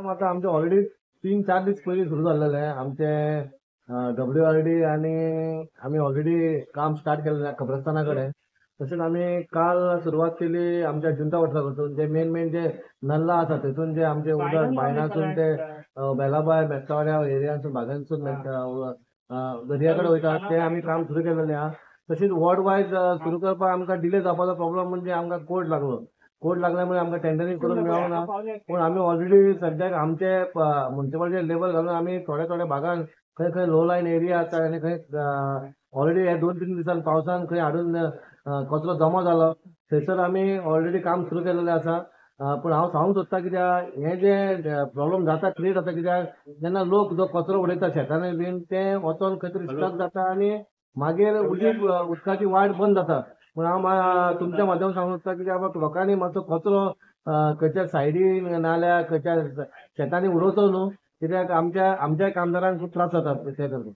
आतां आमचें ऑलरेडी 3-4 दीस पयलीं सुरू जाल्लेलें आमचें WRD आनी आमी ऑलरेडी काम स्टार्ट केलेलें कब्रस्ताना कडेन. तशेंच आमी काल सुरवात केली आमच्या जुंता वॉटरा कडसून, जे मेन मेन जे नल्ला आसा थंयसून जे आमचे उदक बायणासून ते बेलाबाय मेस्तावाड्या एरियांसून भागांसून दर्या कडेन वयता ते आमी काम सुरू केलेलें आहा. तशीच वॉर्ड वायज सुरू करपाक आमकां डिले जावपाचो प्रॉब्लम म्हणजे आमकां कोड लागलो. कोड लागल्यामुळे आमकां टेंडरींग करून मेळोंक ना. पूण आमी ऑलरेडी सद्याक आमचे म्युनिसिपालिटी लेबल घालून आमी थोड्या थोड्या भागान खंय खंय लो लायन एरिया आसा आनी खंय ऑलरेडी ह्या 2-3 दिसान पावसान खंय हाडून कचरो जमा जालो थंयसर आमी ऑलरेडी काम सुरू केलेलें आसा. पूण हांव सांगूंक सोदता कित्याक हें जे प्रॉब्लम जाता क्रिएट जाता कित्याक जेन्ना लोक जो कचरो उडयता शेतांनी बीन ते वचोन खंय तरी स्टक जाता आनी मागीर उदीक उदकाची वाट बंद जाता. पूण हांव तुमच्या माध्यमांत सांगूंक सोदता कित्याक लोकांनी मातसो कचरो खंयच्या सायडीन नाल्यार खंयच्या शेतांनी उडोवचो न्हू, कित्याक आमच्या आमच्या कामदारांक खूब त्रास जातात ते करपाक.